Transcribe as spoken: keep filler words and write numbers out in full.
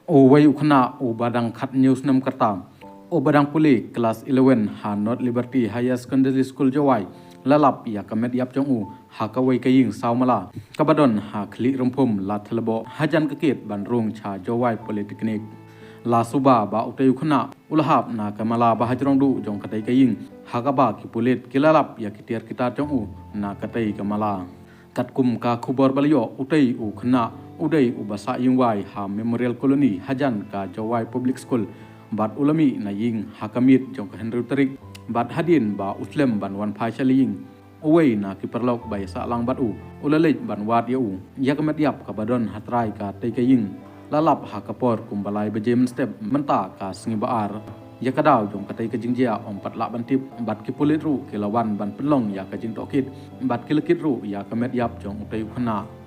Uwei u khynnah uba dang khathynñiew snem ka rta, uba dang pule klas eleven ha North Liberty Higher Secondary School Jowai, la lap ïa ka met ïap jong u ha kawei ka ïing saw mala kaba don ha Khlieh Rymphum, Ladthadlaboh, hajan ka kit ban rung sha Jowai Polytechnic. La suba ba utei u khynnah u la hap na ka mala ba hajrong duh jong katei ka ïing, ha kaba ki pulit ki la lap ïa ki tiar ki tar jong u na katei ka mala. Katkum ka khubor ba la ïoh, utei u khynnah u dei uba sah ïing wai ha Memorial Colony hajan ka Jowai Public School, bad u la mih na ïing ha ka miet jong ka hynriew tarik. Bad hadien ba u slem ban wan phai sha la ïing, uwei na ki paralok ba ïasah lang bad u u la leit ban wad ïa u ïa ka met ïap kaba don ha trai katei ka ïing. La lap ha ka por kumba lai baje mynstep mynta ka sngi ba ar. Ïa ka daw jong katei ka jingjia ym pat lah ban tip, bad ki pulit ruh ki la wan ban pynlong ïa ka jingtohkit, bad ki la kit ruh ïa ka met ïap jong utei u khynnah.